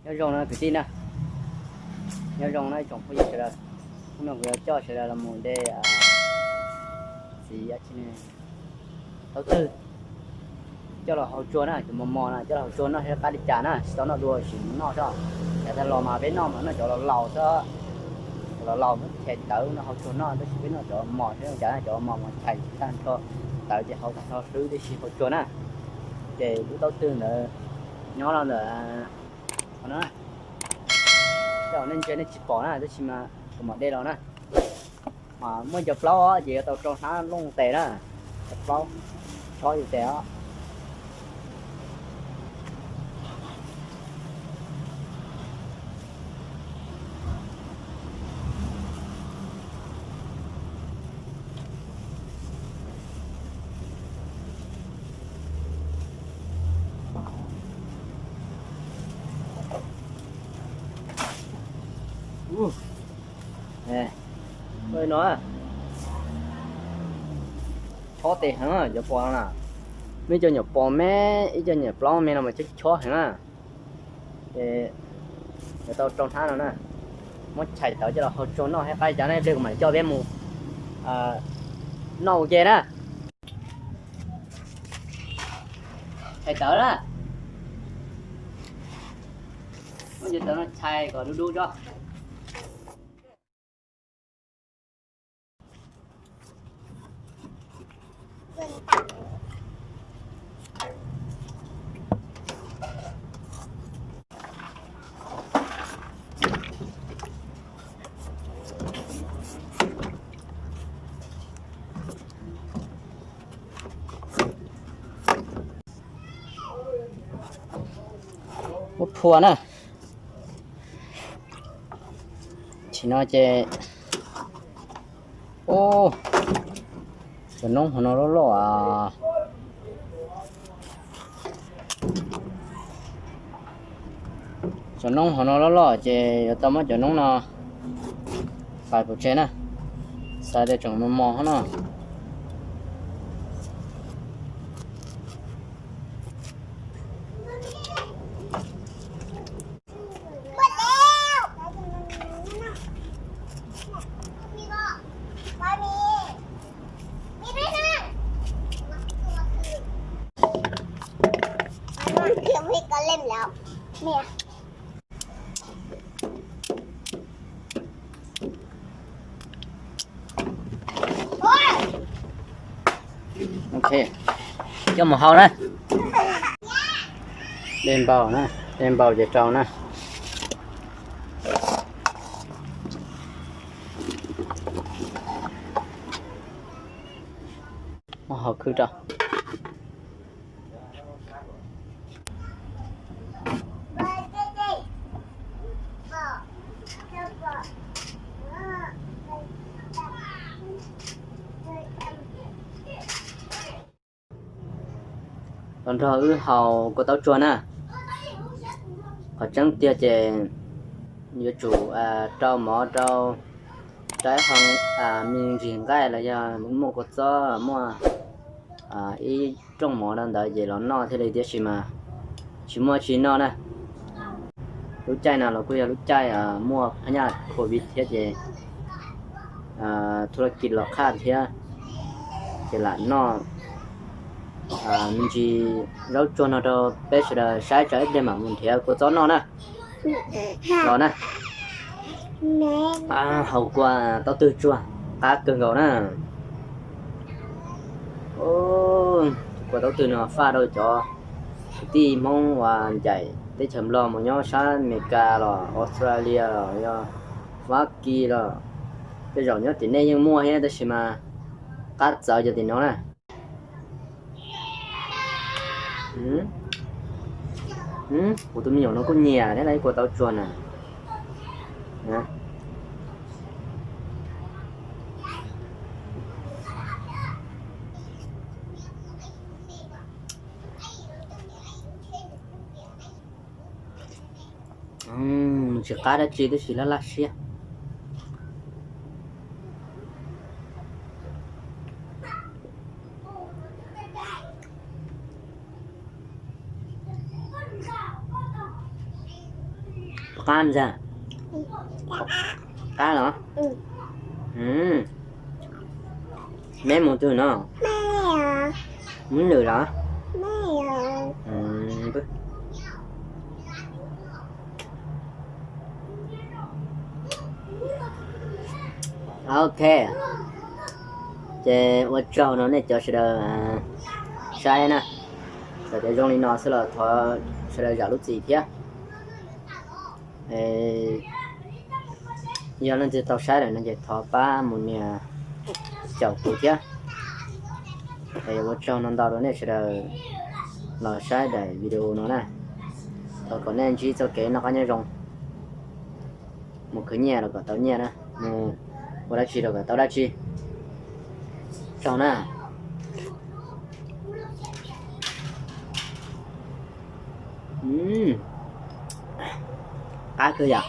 Nyob zoo na kwv tij na, nyob zoo na ib tsoom phooj ywg sawv daws. Hnub no kuv yuav coj sawv daws los mus de txiv taub twg coj los hau tsua na, cov mos mos na coj los hau tsua noj seb qab li cas na, tsis tau noj dua sim mus noj xwb. Yav tag los mas peb noj mas noj cov laus laus xwb, cov laus laus muab chais tawv no hau tsua noj, tab sis peb noj cov mos seb zoo cas, cov mos mas chais tag nrho tawv ces hau tag nrho xwb tib si hau tsua na. Ces lub taub twg ntawd nyob los ntawm no na, nej ntsia nej tsis pom na, tab sis mas kuv mam de los na. Mas muaj cov plaub ces yuav tau rau hnab looj tes na, cov plaub chob yus tes os. No chob tes heev, cov pos no na. Muaj ib co nyuam pos me, ib co nyuam plaub me no mas chob chob heev na. Ces yuav tau rau hnab no na, muab chais tawv coj los hau tsua noj thiab qab li cas ne, ib pliag kuv mam li coj peb mus noj ua ke na. Chais tawv na, muab cov tawv no chais kom dub dub tso. Muab phua na. Tam sim no ces, ub, cov noob hauv no loj loj as. Cov noob hauv no loj loj ces yuav tau muab cov noob no fais pov tseg na, xav tias tseem mos mos no. Ok, coj mus hau na. De npaum na, de npaum ces rau na. Muab hau khwb rau. Los nrog wb haus kua taub tsuag na. Qhov tseeb tiag ces yuav tsum rau mov rau, rau ib qho me ntsis nqaij los yog muaj kua txob, muaj ib rooj mov rau ntawd ces los noj thiaj li, tiam sis mas tsis muaj tsis noj na. Lub caij no los kuj yog lub caij muaj phab nyaj covid thiab ces thu la kis los qhaj thiab, ces lam noj me ntsis zaub tsuag no rau peb sawv daws saib, tsam ib pliag mam mus nrhiav kua txob noj na. Los na, haus kua taub twg tsuag qab kawg nkaus na. Kua taub twg no faj rau cov kwv tij Hmoob uas ncaim teb chaws Nplog mus nyob sab Amelikas los Australia los yog Fab Kis los, tej zaum nyob tim nej yeej muaj thiab, tab sis mas qab txawv cov tim no na. Kuv tus me nyuam no kuj nyiam thiab, ib kua taub tsuag na. Tsis qab dab tsi tab sis laj laj siab. Qab ntag. Qab los? Meb mus twg no? Mus nws los? Ok, ces ua tsaug no nej cov sawv daws saib na. Txawm tias zoo li no xwb los thov sawv daws zam lub txim thiab. Yog leej twg tau saib lawm no ces thov pab mus nias caum kuv thiab. Es ua tsaug no ntau rau nej sawv daws los saib daim video no na. Thov kom nej ntsib txoj kev noj qab nyob zoo, mus khwv nyiaj los kom tau nyiaj na, mus ua dab tsi los kom tau dab tsi. Tsaug na. Qab kawg yom.